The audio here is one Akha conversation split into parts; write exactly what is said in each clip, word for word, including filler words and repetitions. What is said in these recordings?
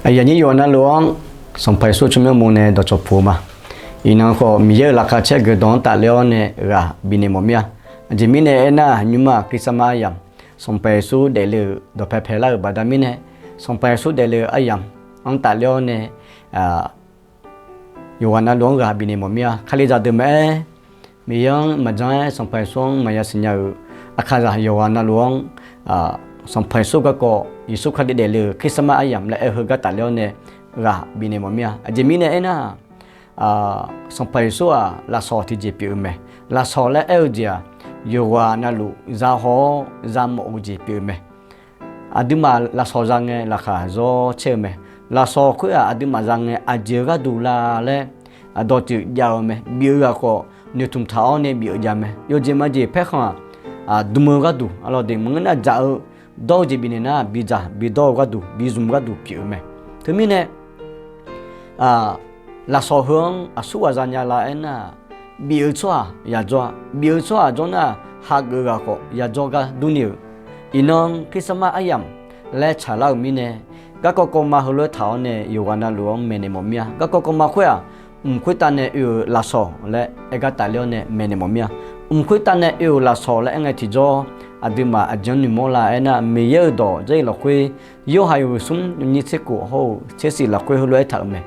Aqyuif aqnyir yawqghaq navluf-anr Sanqpaq Yeqsur tsawrmyanr mawr nae dawqcawq puq-eu ma. Iqnan khawf, Miqyaer-euq laqkhaq caer-eu guiqlanq-anr taf ler-awr nae ghaq bifnaeq mawf mir-a. Aqjeq mirnae aernar, nymrma Christmas aryamq, Sanqpaq Yeqsur daefle-euq dawqpae paelar-euq baqda mirnae, Sanqpaq Yeqsur daefle-eu aryamq-anr taf ler-awr nae yawqghaq navluf-anr ghaq bifnaeq mawf mir-a. Kalizaq deuq maqaer, Miqyaer-anr maqjan-aer Sanqpaq Yeqsur-anr maqya siqnya-euq aqkaqzaq yawqghaq navluf-anr, Sanqpaq Yeqsur garkawv, Yeqsur Kali daefle-euq Christmas aryamq laer aer-eu heugar taf ler-awr nae ghaq bifnaeq mawf mir-a. Aqjeq mirnae aernar, Sanqpaq Yeqsur-aq, lafsawq tiqjeq pyeuf-eu mae. Lafsawq laer aer-eu jeq-aq, yawqghaq navluf zahaw-awr zamawf-eu jeq pyeuf-eu mae. Aqduimaf lafsawq za ngae laqkhaq zawr caer-eu mae. Lafsawq khoer-aq, aqduimaf za ngae aqjeq-eu gharduq la laer dawqtsuif jav-eu mae. Bif-eu ghaq khawf noeqtmq taq-awr nae bif-eu jav mae. Yawjeq majeq paerkhanq-aq, dm-eu gharduq, arlawr de maqngeur nar dzaq-eu dawr-eu jeq bifnaeq nar, bidzaq bidawr-eu gharduq, bizmq gharduq pyeuf-eu mae. Teumirnae, lafsawq heu-anr aqsurghaq zanya la aernar, bif-eu tsawrhaq yajawr-a. Bif-eu tsawrhaq jawr nar, hageuf-eu ghaq khawf yajawr gar durni-euq. Iqnan Christmas aryamq laer tsaqlar-euq mirnae, garkawv kawvma heulof-aer taq-awr nae yawqghaq navluf-anr maeqnaeq mawf mir-a. Garkawv kawvma khoer-aq, mq khoertav nae oe-euq lafsawq laer aer gar taf ler-awr nae maeqnaeq mawf mir-a. Mq khoertav nae oe-euq lafsawq laer aer ngae tiqjawr, aqduimaf aqjeq-anr noeqmawr la aer nar, Miqyaer-euq dawq Jarlif lafkhoer, Yorhaq yawhuiq smr nyiq tser khof hawr-eu tser shif lafkhoer heulof-aer taq-euq mae.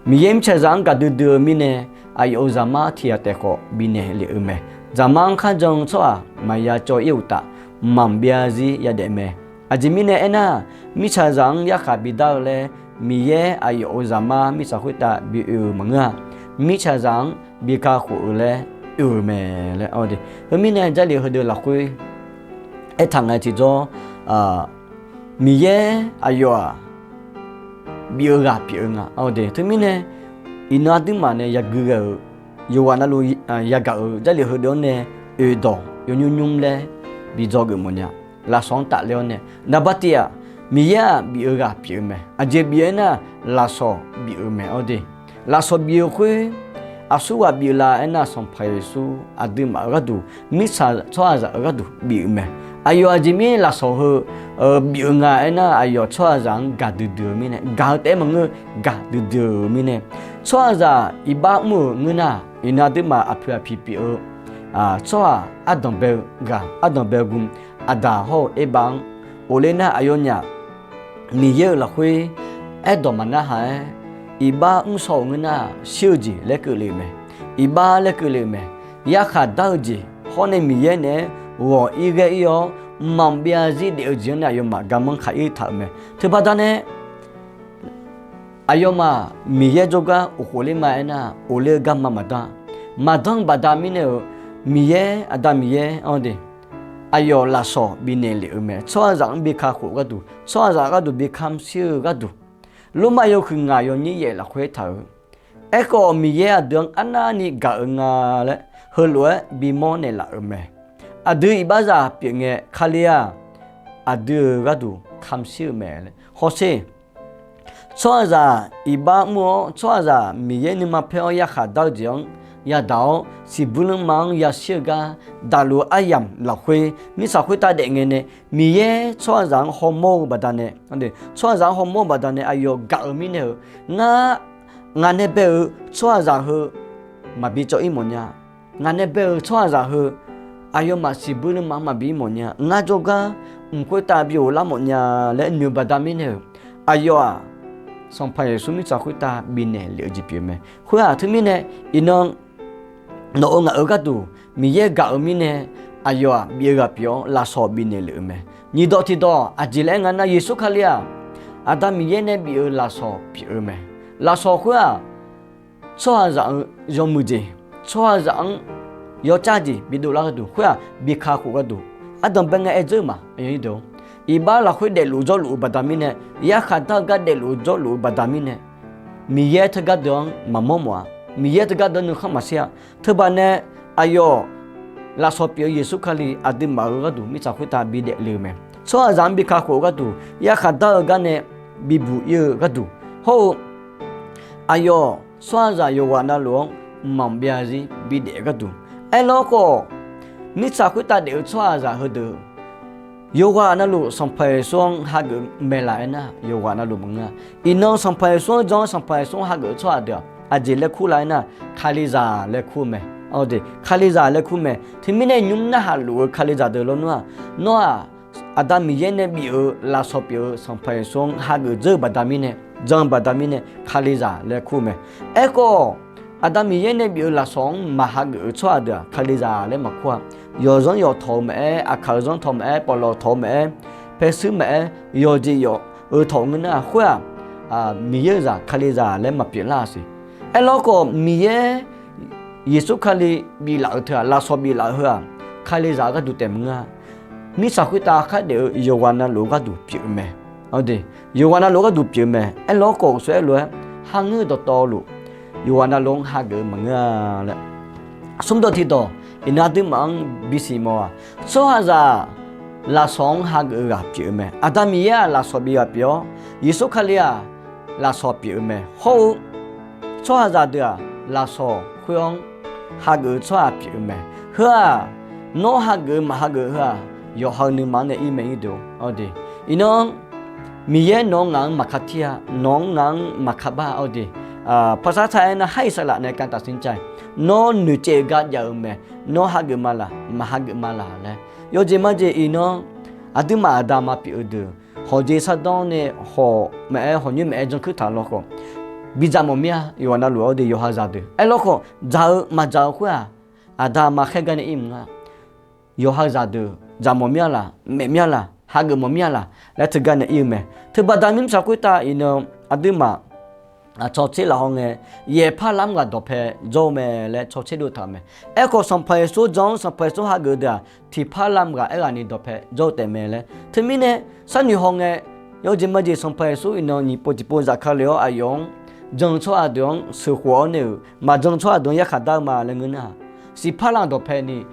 Miqyaer mirtsaqzaq-anr gaqdui dui-eu mirnae, aqyawf-euq Zaqmar tiq ghaq taef khawf bifnaeq lef-eu mae. Zaqmar-anr kharjan-eu tsawrhaq maqya cawv-ir-euq uqtaf, mqmaq byav zir yadaef mae. Aqjeq mirnae aernar, mirtsaqzaq-anr yarkhaq bidar-eu laer, Miqyaer aqyawf-euq Zaqmar mirtsaq khoertav bi oe-euq maqngeur-a. Mirtsaqzaq-anr bi kakhof-eu laer oe-euq mae laer. Teumirnae Jarlif heudeuq lafkhoer aertaq ngae tiqjawr, Miqyaer aqyawf-aq, bif-eu ghaq pyeuf-eu nga. Teumirnae, iqnan aqduimaf nae yagui ghae-euq, yawqghaq navluf yagaq-euq Jarlif heudeuq-anr nae oe dawq yawnymr nymr laer bidzawgeuf mawfnya. Lafsawq-anr tafler-awr nae, naqbar tiv-aq, Miqyaer-aq bif-eu ghaq pyeuf-eu mae. Aqjeq bif-eu aernar, lafsawq bif-eu mae. Awr de, lafsawq bif-eu khoer, aqsurghaq bif-eu la aernar, Sanqpaq Yeqsur aqduimaf-euq gharduq, mirtsaq tsawrhaqzaq-euq gharduq bif-eu mae. Aqyawf aqjeq mirnae lafsawq heu bif-eu nga aernar, aqyawf tsawrhaqzaq-anr gaqdui dui-eu mirnae, gaq-eu taef-aer maqngeur, gaqdui dui-eu mirnae, tsawrhaqzaq iqbax mr-euq ngeur nar, iqnan aqduimaf aqpoeq aqpiq pyeuf-eu tsawrhaq ardanq bae-eu ghaq, ardanq bae-eu gu, Aqdaq hawr-eu Erbav-anr ghofler nar, aqyawfnyaf Miqyaer-euq lafkhoer aerdawq maqnar haq-aer, iqbax mr shaw-euq ngeur nar, shir-eu jeq laer keuvle-eu mae. Iqbax laer keuvle-eu mae. Yarkhaq dar-eu jeq hawr nae Miqyaer naeq-aer ghawq-ir ghaer-ir-awr, mqmaq byav zir daef-eu jeq-anr nae aqyawfmaf garmanr khaq-ir taq-euq mae. Teubaqda nae aqyawfmaf Miqyaer jawrgar ghofler ma aernar, ghofler-eu garma maqdanr. Maqdanr-eu baqda mirnae-euq, Miqyaer, Aqda Miqyaer-anr de, aqyawf lafsawq bifnaeq lef-eu mae. Tsawrhaqzaq-anr bi kakhof-eu gharduq, tsawrhaqzaq gharduq bi kamq shir-eu gharduq, Lormav yawhuiq ngaq yawnyir yaef lafkhoer aertaq-euq, Aerkhawf, Miqyaer aqdui-anr arnavni gaq-eu nga laer, heulof-aer bimawr naeqlaf-euq mae. Aqdui iqbaxzaq pyeufngae, Kali-aq, aqdui-euq gharduq kamq shir-eu mae laer. Hawsher, tsawrhaqzaq iqbax mr-awr, tsawrhaqzaq Miqyaer nuima paer-awr yarkhaq dar-eu jeq-anr yadaq-awr, siqbuir lanma-anr yashir-eu gar daqluf-eu aryamq lafkhoer, mirtsaq khoertav daef ngae nae, Miqyaer tsawrhaqzaq-anr hawmawr-eu baqdanae, tsawrhaqzaq-anr hawmawr-eu baqdanae aqyawf gaq-eu mirnae-euq, ngar, ngaq nae bae-eu tsawrhaqzaq heu maqbi cawv-ir mawfnya. Ngaq nae bae-eu tsawrhaqzaq heu aqyawfmaf siqbuir lanma-anr maqbi-ir mawfnya. Ngar jawrgar mq khoertav bi ghoflar mawfnya laer noeq-eu baqda mirnae-euq, aqyawf-aq, Sanqpaq Yeqsur mirtsaq khoertav bifnaeq lef-eu jeq pyeuf mae. Khoer-aq teumirnae, iqnan nawq-euq ngaq-euq gharduq Miqyaer gaq-eu mirnae, aqyawf-aq bif-eu ghaq pyeuf-awr lafsawq bifnaeq lef-eu mae. Nyiqdawq tiqdawq aqjeq laer aer nga nar, Yeqsur Kali-aq, Aqda Miqyaer nae bif-eu lafsawq pyeuf-eu mae. Lafsawq khoer-aq, tsawrhaqzaq-euq yawmuiq jeq, tsawrhaqzaq-anr yawcav jeq bidov lar gharduq, khoer-aq bi kakhof gharduq, ardanq bae ngae aer dzeur-eu ma. Iqbax lafkhoer daefluf jawrluf-eu baqda mirnae, yarkhaq dar-eu gar daefluf jawrluf-eu baqda mirnae, Miqyaer teugar deuq-anr maqmawr mawf-a. Miqyaer teugar deuq-anr nuikhanr maqshir-a. Teubaqnae aqyawf lafsawq pyeuf-eu Yeqsur Kali aqduimaf-euq gharduq mirtsaq khoertav bidaef le-eu mae. Tsawrhaqzaq-anr bi kakhof-eu gharduq, yarkhaq dar-eu gar nae bibuq-ir-eu gharduq, hawr-eu aqyawf tsawrhaqzaq yawqghaq navluf-anr mqmaq byav zir bidaef gharduq. Aerlawr khawf, mirtsaq khoertav daef-eu tsawrhaqzaq heudeuq Yawqghaq navluf Sanqpaq Yeqsur-anr hageuf mae laf aernar, yawqghaq navluf maqngeur-a. Iqnan Sanqpaq Yeqsur-anr jan-awr Sanqpaq Yeqsur-anr hageuf-eu tsawrhaq deuq-aq, aqjeq laer kur laf aernar, Kalizaq laer kur mae. Kalizaq laer kur mae. Teumirnae nymr narhaq luf-eu Kalizaq deuq lawnmr-aq, nawr-aq, Aqda Miqyaer nae bif-euq lafsawq pyeuf-eu Sanqpaq Yeqsur-anr hageuf dzeur-eu baqda mirnae, jan-eu baqda mirnae Kalizaq laer kur mae. Aerkhawf, Aqda Miqyaer nae bif-euq lafsawq-anr maqhageuf-eu tsawrhaq deuq-aq, Kalizaq laer maqkur-a. Yawqzanr yawqtawq-eu maqaer, aqkaq-eu zanrtawq maqaer, pawqlawq tawq-eu maqaer, paershuir maqaer, yawqjeq yawq-eu tawq ngeur nar-aq, khoer-aq, Miqyaer-euq zaq Kalizaq laer maqpyeuf lar-a siq. Aerlawkhawf, Miqyaer Yeqsur Kali biflaf-euq teu-aq, lafsawq biflaf-eu heu-aq, Kalizaq-eu gharduq taef maqngeur-a. Mirtsaq khoertav khardaef-eu yawqghaq navluf-eu gharduq pyeuf-eu mae. Yawqghaq navluf-eu gharduq pyeuf-eu mae. Aerlawkhawf, uqshoe aerlof-aer, kharngeur-eu dawqtawvluf, yawqghaq navluf-anr hageuf-eu maqngeur-a laer. Smrdawq tiqdawq, iqnan aqduimaf-anr bisiq mawf-aq, tsawrhaqzaq lafsawq-anr hageuf-eu ghaq pyeuf-eu mae. Aqda Miqyaer-aq lafsawq bif ghaq pyeuf-awr, Yeqsur Kali-aq lafsawq pyeuf-eu mae. Hawr-eu tsawrhaqzaq deuq-aq, lafsawq khoer-anr hageuf-eu tsawrhaq pyeuf-eu mae. Heu-aq, nawr hageuf-eu maqhageuf-eu heu-aq, yawqha-eu nuima-anr nae ir mae. Iqnan Miqyaer nawq-anr ngaq-anr maqkar tir-a, nawq-anr ngaq-anr maqkar bar-a. Awr de, paqsar taq-aer nar, har Iqsaqlaq nae การตัดสินใจ nawr noeqcaev-eu gar jav-eu mae. Nawr hageuf ma laq, maqhageuf ma laq laer. Yawjeq majeq iqnan aqduimaf aqda ma pyeuf-eu deuq, hawqjeq shardanr nae hawq maqaer, hawq nyoer maqaer janrkuir taq lawkhawf, bidzaq mawf mir-a. Yawqghaq navluf-awr de yawqha zaqdeuq aerlawkhawf, dzaq-eu maqdzaq-eu khoer-aq, aqda ma khaergar nae ir mq nga. Yawqha zaqdeuq dzaq mawf mir-a laq, maef mir-a laq, hageuf mawf mir-a laq laer teugar nae ir-eu mae. Teubaqda mirtsaq khoertav iqnan aqduimaf aqcawq tser lafhaw ngae, yaeqpar lamr ghaq dawqpae jawr-eu mae laer cawtser dov taq-euq mae. Aerkhawf, Sanqpaq Yeqsur jan-anr Sanqpaq Yeqsur hageuf-eu deuq-aq, tiqpar lamr ghaq aerghaqni dawqpae jawr-eu taef mae laer. Teumirnae, sharnoeq haw ngae, yawjeq majeq Sanqpaq Yeqsur iqnan nyiq pov tiqpov zafkale-awr aqyawf-anr jan-eu tsawrhaq deuq-anr sheuqkhof-awr nae-euq, maqjan-eu tsawrhaq deuq-anr yarkhaq dar-eu ma laer ngeur nar-aq, siqpar lamr dawqpae ni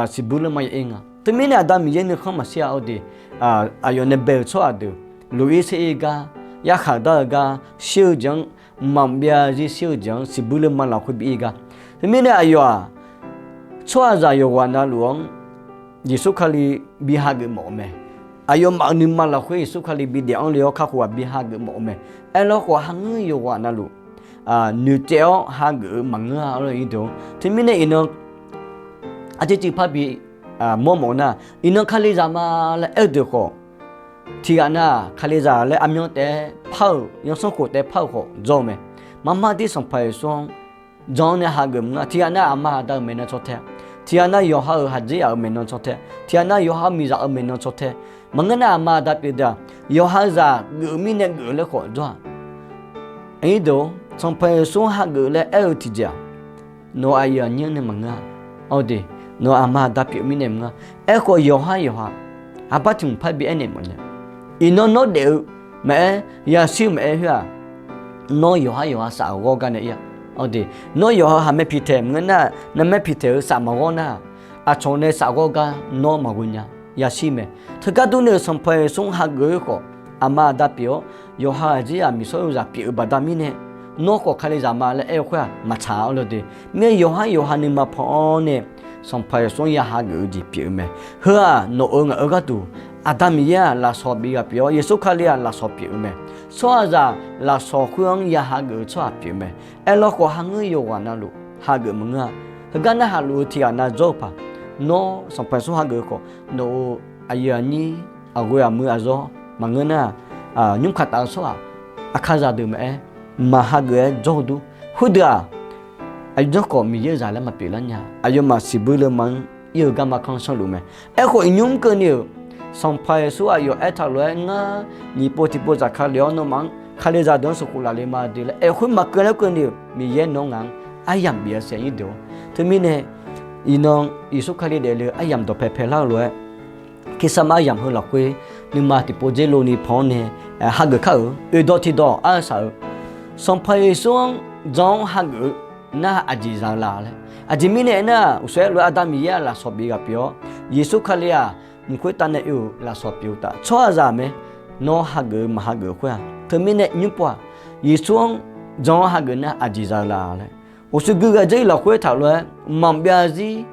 siqbuir leurma ya ir nga. Teumirnae Aqda Miqyaer nuikhanr maqshir-a. Awr de, aqyawf nae bae-euq tsawrhaq deuq loq-ir ser-ir gar, yarkhaq dar-eu gar, shir-eu jeq-anr, mqmaq maqbyav zir shir-eu jeq-anr siqbuir leurma lafkhoer bi ir gar. Teumirnae aqyawf-aq, tsawrhaqzaq yawqghaq navluf-anr Yeqsur Kali bi hageuf mawf-eu mae. Aqyawfmaf-euq nuima lafkhoer Yeqsur Kali bi daef-anr le-awr kakhof-aq bi hageuf mawf-eu mae. Aerlawkhawf, kharngeur yawqghaq navluf noeqcaev-awr hageuf-eu maqngeur-a. Awr de, teumirnae iqnan aqjeq civ parbi mawr mawf nar, iqnan Kalizaq ma laer aer-eu deuq khawf, tiqghaq nar-aq, Kalizaq laer aqmyan taef-aer par-euq, yansanr khof taef-aer par-euq khawf jawr-eu mae. Marmar dir Sanqpaq Yeqsur-anr jan-anr nae hageuf maqngeur. Tiqghaq nar aqma aqda-euq maeqnan caw tae, tiqghaq nar yawqha-euq haqdzer yaq-euq maeqnan caw tae, tiqghaq nar yawqha-euq miqzaq-euq maeqnan caw tae, maqngeur nar aqma aqda pyeuf deuq-aq, yawqha zaq geuf-eu mirnae geuf-eu laer khawf jawr-aq. Aqnyir deuq-or, Sanqpaq Yeqsur-anr hageuf laer aer-eu tiqjeq-aq, nawq-euq aqyuif aqnyir-anr nae maqngeur-a. Awr de, nawq-euq aqma aqda pyeuf mirnae maqngeur. Aerkhawf, yawqhar yawqha aqbar tiq hmq parbi aernaeq mawf nya. Iqnan nawr daef-eu maqaer, yashir-eu maqaer khoer-aq, nawr yawqhar yawqha saf ghawr gar nae ir-a. Awr de, nawr yawqha-eu haqmae piqtaeq maqngeur nar, navmae piqtaeq-eu saf maqghawr nar, aqcawq nae saf ghawr gar nawr maqghoe nya. Yashir mae. Teugar durni-euq Sanqpaq Yeqsur-anr hageuf-eu khawf, aqma aqda pyeuf-awr, yawqha aqdzer-aq miqsawr-eu zaq pyeuf-eu baqda mirnae, nawr khawf Kalizaq ma laer aer-eu khoer-aq maqtsaq-a. Awr de, mirnae yawqhar yawqha nuima pan-awr nae Sanqpaq Yeqsur-anr ya hageuf-eu jeq pyeuf-eu mae. Heu-aq nawq-euq ngaq-euq gharduq, Aqda Miqyaer-aq lafsawq bif ghaq pyeuf-awr, Yeqsur Kali-aq lafsawq pyeuf-eu mae. Tsawrhaqzaq lafsawq khoer-anr ya hageuf-eu tsawrhaq pyeuf-eu mae. Aerlawkhawf, kharngeur yawqghaq navluf hageuf maqngeur-a. Heugar narhaq luf-eu tiqghaq nav jawr-eu paq, nawr Sanqpaq Yeqsur hageuf-eu khawf, nawq-euq aqyuif aqnyir, aqghoe aqmuiq aqzawr maqngeur nar, nymr kaq taf-eu tsawrhaq, aqkar zaqdeuq maqaer, maqhageuf-aer jawr-eu dur. Khoerdeuq-aq, aqyawf janrkhawf Miqyaer-euq zaq laer maqpyeuf lar nya. Aqyawfmaf siqbuir leurma-anr ir-eu garma kanr sanrluf mae. Aerkhawf, iqnymr keuvni-euq Sanqpaq Yeqsur aqyawf aertaq lof-aer, ngar nyiq pov tiqpov zafkale-awr nawmaf-anr Kalizaq deuq-anr sheuqkhof laf le ma de laer aer-eu khoer maqkeuv laer keuvni-euq Miqyaer nawr ngaq-anr aryamq bif-a siq, aqnyir deuq-or. Teumirnae, iqnan Yeqsur Kali daefle-eu aryamq dawqpae paelar-eu lof-aer, kirsamq aryamq heu lafkhoer nuima tiqpov dzer lov ni pan-awr nae hageuf kar-euq. Oeqdawq tiqdawq ar-eu saq-eu, Sanqpaq Yeqsur-anr jan-awr hageuf-eu nar aqjeq za-eu la laer. Aqjeq mirnae aernar, uqshoe aer lof-aer Aqda Miqyaer-aq lafsawq bif ghaq pyeuf-awr, Yeqsur Kali-aq mq khoertav nae oe-euq lafsawq pyeuf-eu uqtaf, tsawrhaqzaq mae. Nawr hageuf-eu maqhageuf-eu khoer-aq, teumirnae nymr pov-aq, Yeqsur-anr jan-awr hageuf nar aqjeq za-eu la laer. Uqshoe gui ghae dzeur-ir lafkhoer taq lof-aer, maqbyav zir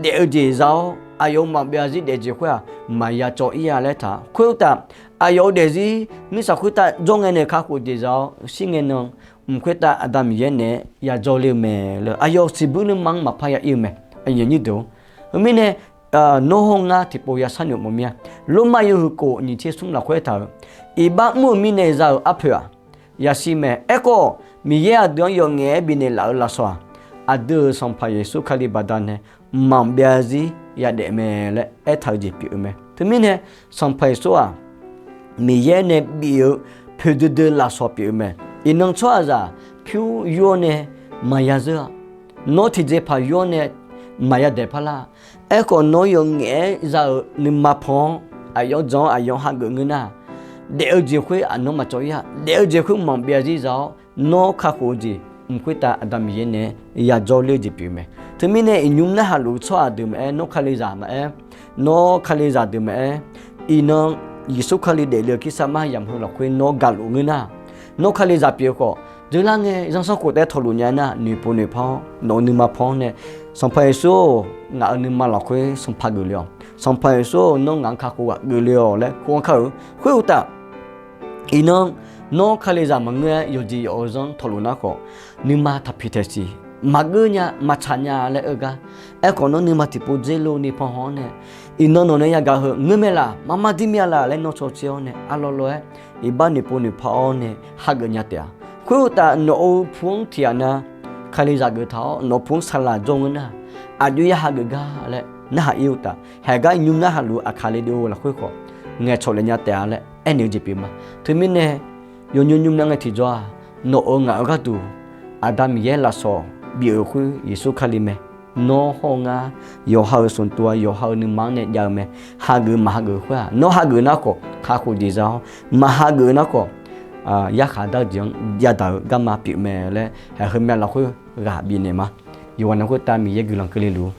daef-eu jeq za-awr, aqyawf-euq maqbyav zarzir daefjeq khoer-aq maqya cawv-ir-a laer taq. Khoeruqtaf, aqyawf-euq daefzir mirtsaq khoertav jawr ngae nae kakhof jeq za-awr shir ngae nan, mq khoertav Aqda Miqyaer naeq-aer yajawr ler-eu mae laer aqyawf siqbuir nuima-anr maqpar ya ir-eu mae. Aqyuif aqnyir deuq-or, heumirnae nawr hawr ngar tiqpov ya sharnoeq mawf mir-a. Lormav yawhuiq kof nyiq tser smr lafkhoer taq-euq, iqbax mr-euq mirnae za-euq arpoeq-aq yashir mae. Aerkhawf, Miqyaer aqdui-anr yawf ngaef-aer bifnaeq laf-eu lafsawq-aq, aqdui-euq Sanqpaq Yeqsur Kali baqdanae maqbyav zarzir yadaef mae laer aertaq-eu jeq pyeuf-eu mae. Teumirnae, Sanqpaq Yeqsur-aq, Miqyaer nae bif-eu poeqdui dui lafsawq pyeuf-eu mae. Iqnan tsawrhaqzaq pyur yur-awr nae maqya zeur-a. Nawr tiqjeqpaq yur-awr nae maqya daeq parlar-a. Aerkhawf, nawr yawf ngaef-aer za-euq nuima pan-awr aqyawf-anr jan-awr aqyawf-anr hageuf ngeur nar, daef-eu jeq khoer aqnawr maqcawv-ir-a. Daef-eu jeq khoer maqbyav zarzir za-awr, nawr kakhof-eu jeq mq khoertav Aqda Miqyaer naeq-aer yajawr ler-eu jeq pyeuf mae. Teumirnae iqnymr narhaq luf-eu tsawrhaq deuq maqaer, nawr Kalizaq maqaer, nawr Kalizaq deuq maqaer, iqnan Yeqsur Kali daefle-eu kirsar mar yamq heu lafkhoer nawr gaqluf ngeur nar, nawr Kalizaq pyeuf-eu khawf, dzeurlar ngae zanrsanrkhof taef tawqluf nya nar, noeqpov noeqpar-awr nawq-euq nuima pan-awr nae, Sanqpaq Yeqsur-or, ngaq-euq nuima lafkhoer sanqpaq geufle-awq. Sanqpaq Yeqsur-or, nawr ngaq-anr kakhof ghaq geufle-awq laer kur-anr kar-eu. Khoeruqtaf, iqnan nawr Kalizaq maqngeur-aer yawqjeq yawq-eu zanr tawqluf nar khawf, nuima taqpiq taeqsiq, maqgeur nya maqtsaq nya laer oe gar. Aerkhawf, nawr nuima tiqpov dzer lor-ni pan haw-awr nae, iqnan nawq nae yagaq heu ngeur mae laq, marmar dir mir-a laq laer nawr cawtser-awr nae, arlawr lawr-aer iqbax noeqpov noeqpar-awr nae hageuf nya taef-a. Khoeruqtaf, nawq-euq pu-anr tiq ghaq na Kalizaq geuf taq-awr nawq-euq pu-anr saqlaq jawr ngeur nar, aqjox ya hageuf gar laer narhaq ir-eu taf. Haeq gar iqnymr narhaq luf-eu Aqkaqli deuv-eu lafkhoer khawf, ngaeqcawq lef nya taef-a laer aernaeq-eu jeq pyeuf ma. Teumirnae, yawnymr nymr nar ngae tiqjawr-aq, nawq-euq ngaq-euq gharduq Aqda Miqyaer lafsawq bif-euq khoer Yeqsur Kali mae. Nawr hawr-eu ngar, yawqha-euq smqtuv-a, yawqha-euq nuima-anr nae jav-eu mae. Hageuf maqhageuf khoer-aq, nawr hageuf nar khawf kakhof jeq za-awr, maqhageuf nar khawf yarkhaq dar-eu jeq-anr yadaq-eu garma pyeuf mae laer, haeq heumya lafkhoer ghaq bifnaeq ma. Yawqghaq na khoertav Miqyaer guiqlanq keuvle luf-eu